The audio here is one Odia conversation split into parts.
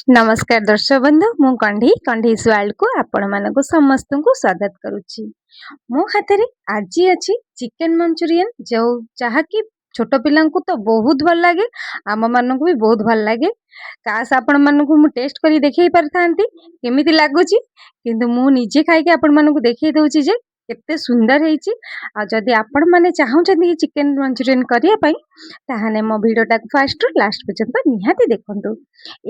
ନମସ୍କାର ଦର୍ଶକ ବନ୍ଧୁ, ମୁଁ କଣ୍ଢେଇ, କଣ୍ଢେଇସ୍ ୱାର୍ଲଡକୁ ଆପଣମାନଙ୍କୁ ସମସ୍ତଙ୍କୁ ସ୍ୱାଗତ କରୁଛି। ମୋ ହାତରେ ଆଜି ଅଛି ଚିକେନ ମଞ୍ଚୁରିଆନ, ଯେଉଁ ଯାହାକି ଛୋଟ ପିଲାଙ୍କୁ ତ ବହୁତ ଭଲ ଲାଗେ, ଆମମାନଙ୍କୁ ବି ବହୁତ ଭଲ ଲାଗେ। କାଶ ଆପଣମାନଙ୍କୁ ମୁଁ ଟେଷ୍ଟ କରି ଦେଖେଇ ପାରିଥାନ୍ତି କେମିତି ଲାଗୁଛି, କିନ୍ତୁ ମୁଁ ନିଜେ ଖାଇକି ଆପଣମାନଙ୍କୁ ଦେଖେଇ ଦେଉଛି ଯେ କେତେ ସୁନ୍ଦର ହେଇଛି। ଆଉ ଯଦି ଆପଣମାନେ ଚାହୁଁଛନ୍ତି ଚିକେନ ମଞ୍ଚୁରିଆନ କରିବା ପାଇଁ, ତାହେଲେ ମୋ ଭିଡ଼ିଓଟାକୁ ଫାଷ୍ଟରୁ ଲାଷ୍ଟ ପର୍ଯ୍ୟନ୍ତ ନିହାତି ଦେଖନ୍ତୁ।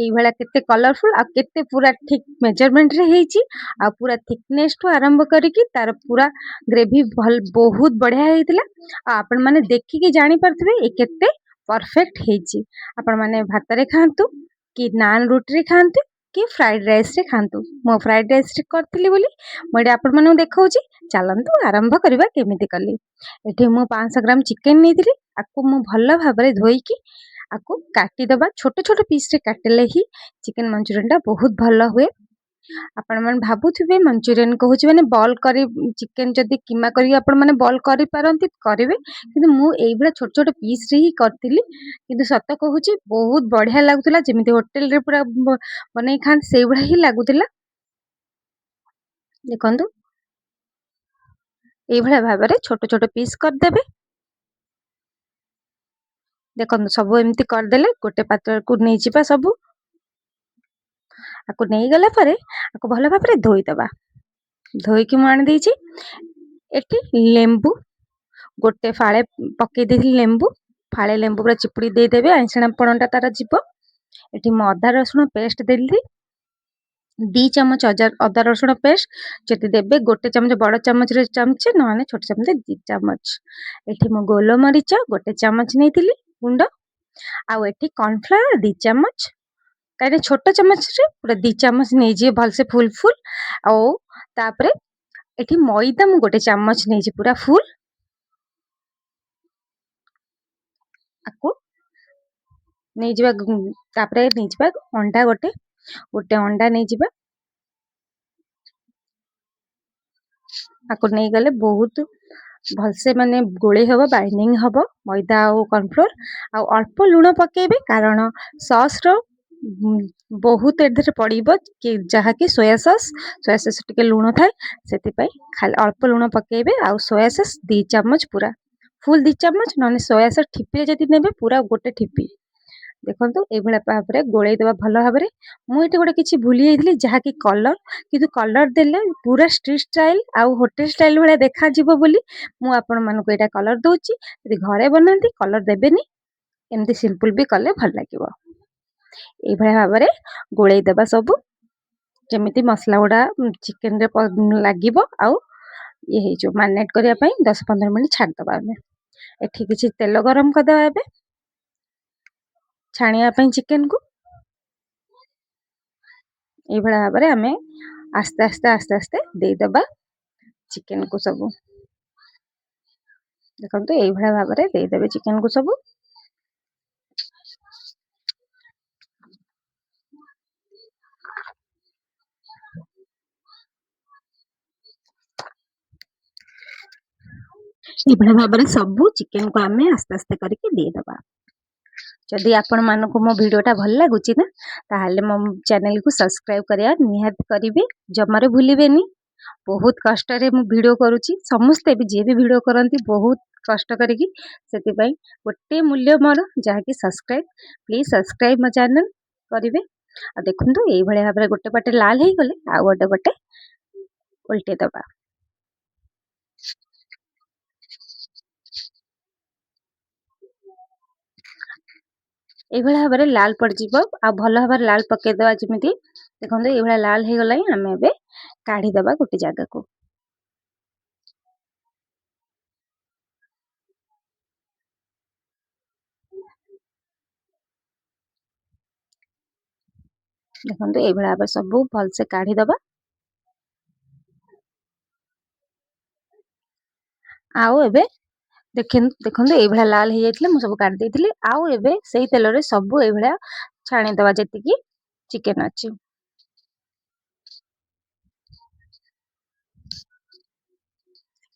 ଏଇଭଳିଆ କେତେ କଲରଫୁଲ୍ ଆଉ କେତେ ପୁରା ଠିକ୍ ମେଜରମେଣ୍ଟରେ ହେଇଛି, ଆଉ ପୁରା ଥିକନେସ୍ଠୁ ଆରମ୍ଭ କରିକି ତାର ପୁରା ଗ୍ରେଭି ଭଲ ବହୁତ ବଢ଼ିଆ ହେଇଥିଲା। ଆଉ ଆପଣମାନେ ଦେଖିକି ଜାଣିପାରୁଥିବେ ଏ କେତେ ପରଫେକ୍ଟ ହେଇଛି। ଆପଣମାନେ ଭାତରେ ଖାଆନ୍ତୁ କି ନାନ୍ ରୁଟିରେ ଖାଆନ୍ତୁ କି ଫ୍ରାଏଡ଼ ରାଇସ୍ରେ ଖାଆନ୍ତୁ। ମୁଁ ଫ୍ରାଏଡ଼ ରାଇସ୍ରେ କରିଥିଲି ବୋଲି ମୁଁ ଏଠି ଆପଣମାନଙ୍କୁ ଦେଖାଉଛି। ଚାଲନ୍ତୁ ଆରମ୍ଭ କରିବା କେମିତି କଲି। ଏଠି ମୁଁ 500 ଗ୍ରାମ ଚିକେନ ନେଇଥିଲି। ଆକୁ ମୁଁ ଭଲ ଭାବରେ ଧୋଇକି ଆକୁ କାଟିଦେବା। ଛୋଟ ଛୋଟ ପିସ୍ରେ କାଟିଲେ ହିଁ ଚିକେନ ମଞ୍ଚୁରିଆନଟା ବହୁତ ଭଲ ହୁଏ। ଆପଣମାନେ ଭାବୁଥିବେ ମଞ୍ଚୁରିଆନ କହୁଛି ମାନେ ବଲ୍ କରି ଚିକେନ ଯଦି କିମା କରିକି ଆପଣମାନେ ବଲ୍ କରିପାରନ୍ତି କରିବେ, କିନ୍ତୁ ମୁଁ ଏଇଭଳିଆ ଛୋଟ ଛୋଟ ପିସ୍ରେ ହିଁ କରିଥିଲି। କିନ୍ତୁ ସତ କହୁଛି ବହୁତ ବଢ଼ିଆ ଲାଗୁଥିଲା, ଯେମିତି ହୋଟେଲରେ ପୁରା ବନେଇ ଖାଆନ୍ତି ସେଇଭଳିଆ ହିଁ ଲାଗୁଥିଲା। ଦେଖନ୍ତୁ ଏଇଭଳିଆ ଭାବରେ ଛୋଟ ଛୋଟ ପିସ୍ କରିଦେବେ। ଦେଖନ୍ତୁ ସବୁ ଏମିତି କରିଦେଲେ ଗୋଟେ ପାତ୍ରକୁ ନେଇଯିବା ସବୁ। ଆକୁ ନେଇଗଲା ପରେ ଆକୁ ଭଲ ଭାବରେ ଧୋଇଦେବା। ଧୋଇକି ମୁଁ ଆଣିଦେଇଛି। ଏଠି ଲେମ୍ବୁ ଗୋଟେ ଫାଳେ ପକେଇ ଦେଇଥିଲି, ଲେମ୍ବୁ ଫାଳେ ଲେମ୍ବୁ ପୁରା ଚିପୁଡ଼ି ଦେଇଦେବେ, ଆଇଁଷିଣା ପଣଟା ତାର ଯିବ। ଏଠି ମୁଁ ଅଦା ରସୁଣ ପେଷ୍ଟ ଦେଲି 2 ଚାମଚ ଅଦା ରସୁଣ ପେଷ୍ଟ। ଯଦି ଦେବେ ଗୋଟେ ଚାମଚ, ବଡ଼ ଚାମଚରେ ଚାମଚେ, ନହେଲେ ଛୋଟ ଚାମଚରେ 2 ଚାମଚ। ଏଠି ମୁଁ ଗୋଲମରିଚ ଗୋଟେ ଚାମଚ ନେଇଥିଲି ଗୁଣ୍ଡ, ଆଉ ଏଠି କର୍ଣ୍ଣଫ୍ଲାୱାର 2 ଚାମଚ, କାହିଁକିନା ଛୋଟ ଚାମଚରେ ପୁରା 2 ଚାମଚ ନେଇଯିବେ ଭଲସେ ଫୁଲ ଫୁଲ। ଆଉ ତାପରେ ଏଠି ମଇଦା ମୁଁ ଗୋଟେ ଚାମଚ ନେଇଛି ପୁରା ଫୁଲ। ଆକୁ ନେଇଯିବା। ତାପରେ ନେଇଯିବା ଅଣ୍ଡା, ଗୋଟେ ଅଣ୍ଡା ନେଇଯିବା। ଆକୁ ନେଇଗଲେ ବହୁତ ଭଲସେ ଗୋଳେଇ ହବ, ବାଇଣ୍ଡିଂ ହବ ମଇଦା ଆଉ କର୍ଣ୍ଣଫ୍ଲୋର। ଆଉ ଅଳ୍ପ ଲୁଣ ପକେଇବେ, କାରଣ ସସ୍ର ବହୁତ ଏଥିରେ ପଡ଼ିବ, କି ଯାହାକି ସୋୟା ସସ୍, ସୋୟା ସସ୍ ଟିକେ ଲୁଣ ଥାଏ, ସେଥିପାଇଁ ଖାଲି ଅଳ୍ପ ଲୁଣ ପକେଇବେ। ଆଉ ସୋୟା ସସ୍ 2 ଚାମଚ, ପୁରା ଫୁଲ୍ 2 ଚାମଚ, ନହେଲେ ସୋୟା ସସ୍ ଠିପିରେ ଯଦି ନେବେ ପୁରା ଗୋଟେ ଠିପି। ଦେଖନ୍ତୁ ଏଇଭଳିଆ ଭାବରେ ଗୋଳେଇ ଦେବା ଭଲ ଭାବରେ। ମୁଁ ଏଠି ଗୋଟେ କିଛି ଭୁଲି ଯାଇଥିଲି, ଯାହାକି କଲର୍, କିନ୍ତୁ କଲର୍ ଦେଲେ ପୁରା ଷ୍ଟ୍ରିଟ୍ ଷ୍ଟାଇଲ୍ ଆଉ ହୋଟେଲ ଷ୍ଟାଇଲ୍ ଭଳିଆ ଦେଖାଯିବ ବୋଲି ମୁଁ ଆପଣମାନଙ୍କୁ ଏଇଟା କଲର୍ ଦେଉଛି। ଯଦି ଘରେ ବନାନ୍ତି କଲର୍ ଦେବେନି, ଏମିତି ସିମ୍ପଲ୍ ବି କଲେ ଭଲ ଲାଗିବ। ଏଇଭଳିଆ ଭାବରେ ଗୋଳେଇ ଦେବା ସବୁ, ଯେମିତି ମସଲା ଗୁଡ଼ା ଚିକେନରେ ଲାଗିବ ଆଉ ଇଏ ହେଇଯିବ। ମ୍ୟାରିନେଟ୍ କରିବା ପାଇଁ 10-15 ମିନିଟ୍ ଛାଡ଼ିଦେବା ଆମେ। ଏଠି କିଛି ତେଲ ଗରମ କରିଦେବା ଏବେ ଛାଣିବା ପାଇଁ ଚିକେନକୁ। ଏଇଭଳିଆ ଭାବରେ ଆମେ ଆସ୍ତେ ଆସ୍ତେ ଆସ୍ତେ ଆସ୍ତେ ଦେଇଦେବା ଚିକେନକୁ ସବୁ। ଦେଖନ୍ତୁ ଏଇଭଳିଆ ଭାବରେ ଦେଇଦେବେ ଚିକେନକୁ ସବୁ। ଏଇଭଳିଆ ଭାବରେ ସବୁ ଚିକେନକୁ ଆମେ ଆସ୍ତେ ଆସ୍ତେ କରିକି ଦେଇଦେବା। ଯଦି ଆପଣମାନଙ୍କୁ ମୋ ଭିଡ଼ିଓଟା ଭଲ ଲାଗୁଛି ନା, ତାହେଲେ ମୋ ଚ୍ୟାନେଲକୁ ସବସ୍କ୍ରାଇବ୍ କରିବା ନିହାତି କରିବେ, ଜମାରୁ ଭୁଲିବେନି। ବହୁତ କଷ୍ଟରେ ମୁଁ ଭିଡ଼ିଓ କରୁଛି, ସମସ୍ତେ ବି ଯିଏ ବି ଭିଡ଼ିଓ କରନ୍ତି ବହୁତ କଷ୍ଟ କରିକି, ସେଥିପାଇଁ ଗୋଟିଏ ମୂଲ୍ୟ ମୋର ଯାହାକି ସବସ୍କ୍ରାଇବ୍। ପ୍ଲିଜ୍ ସବସ୍କ୍ରାଇବ୍ ମୋ ଚ୍ୟାନେଲ୍ କରିବେ। ଆଉ ଦେଖନ୍ତୁ ଏଇଭଳିଆ ଭାବରେ ଗୋଟେ ପଟେ ଲାଲ ହେଇଗଲେ ଆଉ ଗୋଟେ ପଟେ ଓଲଟେଇ ଦେବା। ଏଇଭଳିଆ ଭାବରେ ଲାଲ ପଡ଼ିଯିବ, ଆଉ ଭଲ ଭାବରେ ଲାଲ ପକେଇଦେବା ଯେମିତି। ଦେଖନ୍ତୁ ଏଇଭଳିଆ ଲାଲ ହେଇଗଲାଣି, ଆମେ ଏବେ କାଢ଼ିଦେବା ଗୋଟେ ଜାଗାକୁ। ଦେଖନ୍ତୁ ଏଇଭଳିଆ ଭାବରେ ସବୁ ଭଲସେ କାଢ଼ିଦେବା। ଆଉ ଏବେ ଦେଖନ୍ତୁ ଏଇଭଳିଆ ଲାଲ ହେଇଯାଇଥିଲା, ମୁଁ ସବୁ କାଢ଼ି ଦେଇଥିଲି। ଆଉ ଏବେ ସେଇ ତେଲରେ ସବୁ ଏଇଭଳିଆ ଛାଣିଦେବା ଯେତିକି ଚିକେନ ଅଛି।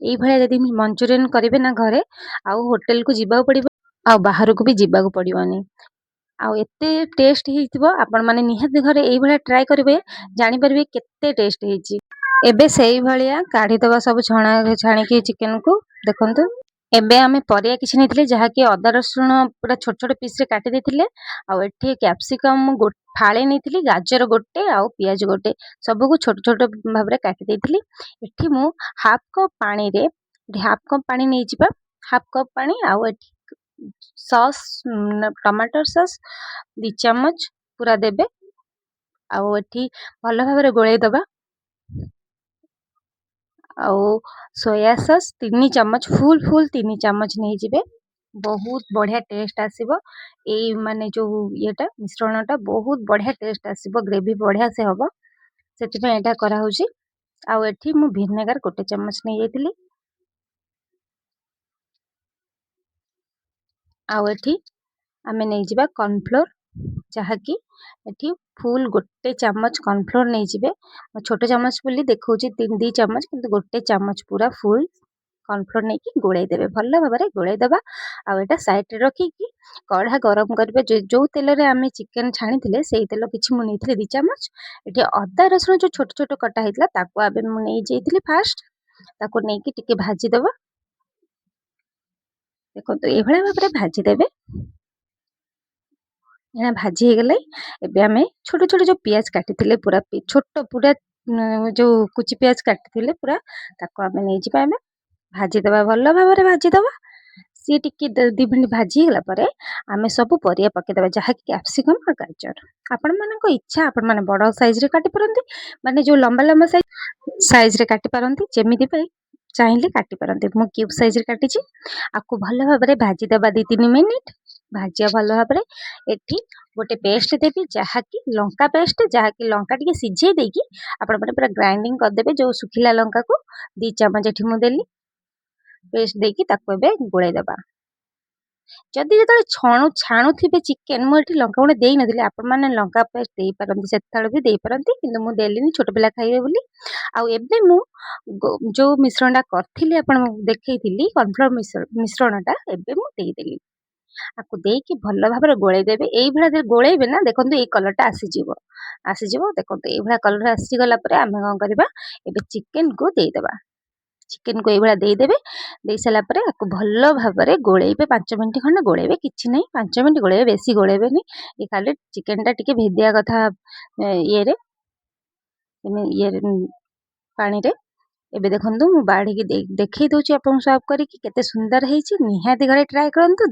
ଏଇଭଳିଆ ଯଦି ମଞ୍ଚୁରିଆନ କରିବେ ନା ଘରେ, ଆଉ ହୋଟେଲକୁ ଯିବାକୁ ପଡ଼ିବ, ଆଉ ବାହାରକୁ ବି ଯିବାକୁ ପଡ଼ିବନି। ଆଉ ଏତେ ଟେଷ୍ଟ ହେଇଥିବ, ଆପଣମାନେ ନିହାତି ଘରେ ଏଇଭଳିଆ ଟ୍ରାଏ କରିବେ, ଜାଣିପାରିବେ କେତେ ଟେଷ୍ଟ ହେଇଛି। ଏବେ ସେଇଭଳିଆ କାଢ଼ିଦେବା ସବୁ ଛଣା ଛାଣିକି ଚିକେନକୁ। ଦେଖନ୍ତୁ, ଏବେ ଆମେ ପରିବା କିଛି ନେଇଥିଲେ, ଯାହାକି ଅଦା ରସୁଣ ପୁରା ଛୋଟ ଛୋଟ ପିସ୍ରେ କାଟି ଦେଇଥିଲେ। ଆଉ ଏଠି କ୍ୟାପ୍ସିକମ୍ ଫାଳେ ନେଇଥିଲି, ଗାଜର ଗୋଟେ ଆଉ ପିଆଜ ଗୋଟେ, ସବୁକୁ ଛୋଟ ଛୋଟ ଭାବରେ କାଟି ଦେଇଥିଲି। ଏଠି ମୁଁ ହାଫ୍ କପ୍ ପାଣିରେ, ଏଠି ହାଫ୍ କପ୍ ପାଣି ନେଇଯିବା, ହାଫ୍ କପ୍ ପାଣି। ଆଉ ଏଠି ସସ୍, ଟମାଟୋ ସସ୍ 2 ଚାମଚ ପୁରା ଦେବେ। ଆଉ ଏଠି ଭଲ ଭାବରେ ଗୋଳେଇ ଦେବା। ଆଉ ସୋୟା ସସ୍ 3 ଚାମଚ, ଫୁଲ୍ ଫୁଲ୍ 3 ଚାମଚ ନେଇଯିବେ। ବହୁତ ବଢ଼ିଆ ଟେଷ୍ଟ ଆସିବ। ଏଇ ମାନେ ଯେଉଁ ଇଏଟା ମିଶ୍ରଣଟା ବହୁତ ବଢ଼ିଆ ଟେଷ୍ଟ ଆସିବ, ଗ୍ରେଭି ବଢ଼ିଆ ସେ ହେବ, ସେଥିପାଇଁ ଏଇଟା କରାହେଉଛି। ଆଉ ଏଠି ମୁଁ ଭିନେଗାର 1 ଚାମଚ ନେଇଯାଇଥିଲି। ଆଉ ଏଠି ଆମେ ନେଇଯିବା କର୍ଣ୍ଣଫ୍ଲୋର୍, ଯାହାକି ଏଠି ଫୁଲ୍ 1 ଚାମଚ କର୍ଣ୍ଣଫ୍ଲୋର୍ ନେଇଯିବେ। ମୁଁ ଛୋଟ ଚାମଚ ବୋଲି ଦେଖାଉଛି 2 ଚାମଚ, କିନ୍ତୁ 1 ଚାମଚ ପୁରା ଫୁଲ୍ କର୍ଣ୍ଣଫ୍ଲୋର୍ ନେଇକି ଗୋଳେଇ ଦେବେ, ଭଲ ଭାବରେ ଗୋଳେଇ ଦେବା। ଆଉ ଏଇଟା ସାଇଡ଼୍ରେ ରଖିକି କଢ଼ା ଗରମ କରିବେ। ଯେଉଁ ତେଲରେ ଆମେ ଚିକେନ୍ ଛାଣିଥିଲେ, ସେଇ ତେଲ କିଛି ମୁଁ ନେଇଥିଲି 2 ଚାମଚ। ଏଠି ଅଦା ରସୁଣ ଯେଉଁ ଛୋଟ ଛୋଟ କଟା ହେଇଥିଲା, ତାକୁ ଏବେ ମୁଁ ନେଇଯାଇଥିଲି ଫାଷ୍ଟ, ତାକୁ ନେଇକି ଟିକେ ଭାଜିଦେବା। ଦେଖନ୍ତୁ, ଏଇଭଳିଆ ଭାବରେ ଭାଜିଦେବେ। ଏହା ଭାଜି ହେଇଗଲେ ଏବେ ଆମେ ଛୋଟ ଛୋଟ ଯେଉଁ ପିଆଜ କାଟିଥିଲେ, ପୁରା ଛୋଟ ପୁରା ଯେଉଁ କୁଚି ପିଆଜ କାଟିଥିଲେ ପୁରା, ତାକୁ ଆମେ ନେଇଯିବା। ଆମେ ଭାଜିଦେବା, ଭଲ ଭାବରେ ଭାଜିଦେବା। ସିଏ ଟିକେ 2 ମିନିଟ୍ ଭାଜି ହେଇଗଲା ପରେ ଆମେ ସବୁ ପରିବା ପକାଇଦେବା, ଯାହାକି କ୍ୟାପ୍ସିକମ୍ ଆଉ ଗାଜର। ଆପଣମାନଙ୍କ ଇଚ୍ଛା, ଆପଣମାନେ ବଡ଼ ସାଇଜ୍ରେ କାଟିପାରନ୍ତି, ମାନେ ଯେଉଁ ଲମ୍ବା ଲମ୍ବା ସାଇଜ୍ରେ କାଟିପାରନ୍ତି, ଯେମିତି ପାଇଁ ଚାହିଁଲେ କାଟିପାରନ୍ତି। ମୁଁ କ୍ୟୁବ୍ ସାଇଜ୍ରେ କାଟିଛି। ଆକୁ ଭଲ ଭାବରେ ଭାଜିଦେବା, 2-3 ମିନିଟ୍ ଭାଜିବା ଭଲ ଭାବରେ। ଏଠି ଗୋଟେ ପେଷ୍ଟ ଦେବି, ଯାହାକି ଲଙ୍କା ପେଷ୍ଟ, ଯାହାକି ଲଙ୍କା ଟିକେ ସିଝେଇ ଦେଇକି ଆପଣମାନେ ପୁରା ଗ୍ରାଇଣ୍ଡିଙ୍ଗ କରିଦେବେ। ଯେଉଁ ଶୁଖିଲା ଲଙ୍କାକୁ 2 ଚାମଚ ଏଠି ମୁଁ ଦେଲି। ପେଷ୍ଟ ଦେଇକି ତାକୁ ଏବେ ଗୋଳେଇ ଦେବା। ଯଦି ଯେତେବେଳେ ଛାଣୁଥିବେ ଚିକେନ୍, ମୁଁ ଏଠି ଲଙ୍କା ଗୁଣ୍ଡ ଦେଇନଥିଲି, ଆପଣମାନେ ଲଙ୍କା ପେଷ୍ଟ ଦେଇପାରନ୍ତି, ସେତେବେଳେ ବି ଦେଇପାରନ୍ତି, କିନ୍ତୁ ମୁଁ ଦେଲିନି, ଛୋଟ ପିଲା ଖାଇବେ ବୋଲି। ଆଉ ଏବେ ମୁଁ ଯେଉଁ ମିଶ୍ରଣଟା କରିଥିଲି, ଆପଣଙ୍କୁ ଦେଖେଇଥିଲି, କର୍ଣ୍ଣଫ୍ଲୋର୍ ମିଶ୍ରଣଟା ଏବେ ମୁଁ ଦେଇଦେଲି। ଆକୁ ଦେଇକି ଭଲ ଭାବରେ ଗୋଳେଇ ଦେବେ। ଏଇଭଳିଆ ଯଦି ଗୋଳେଇବେ ନା, ଦେଖନ୍ତୁ ଏଇ କଲର୍ଟା ଆସିଯିବ, ଆସିଯିବ। ଦେଖନ୍ତୁ, ଏଇଭଳିଆ କଲର୍ ଆସିଗଲା ପରେ ଆମେ କ'ଣ କରିବା? ଏବେ ଚିକେନକୁ ଦେଇଦେବା। ଚିକେନକୁ ଏଇଭଳିଆ ଦେଇଦେବେ। ଦେଇ ସାରିଲା ପରେ ଆକୁ ଭଲ ଭାବରେ ଗୋଳେଇବେ, 5 ମିନିଟ୍ ଖଣ୍ଡେ ଗୋଳେଇବେ, କିଛି ନାହିଁ, 5 ମିନିଟ୍ ଗୋଳେଇବେ, ବେଶୀ ଗୋଳେଇବେନି। ଏ ଖାଲି ଚିକେନଟା ଟିକେ ଭେଦିବା କଥା ଇଏରେ, ଇଏରେ ପାଣିରେ। ଏବେ ଦେଖନ୍ତୁ, ମୁଁ ବାଢ଼ିକି ଦେଖେଇ ଦେଉଛି ଆପଣଙ୍କୁ ସର୍ଭ କରିକି କେତେ ସୁନ୍ଦର ହେଇଛି। ନିହାତି ଘରେ ଟ୍ରାଏ କରନ୍ତୁ।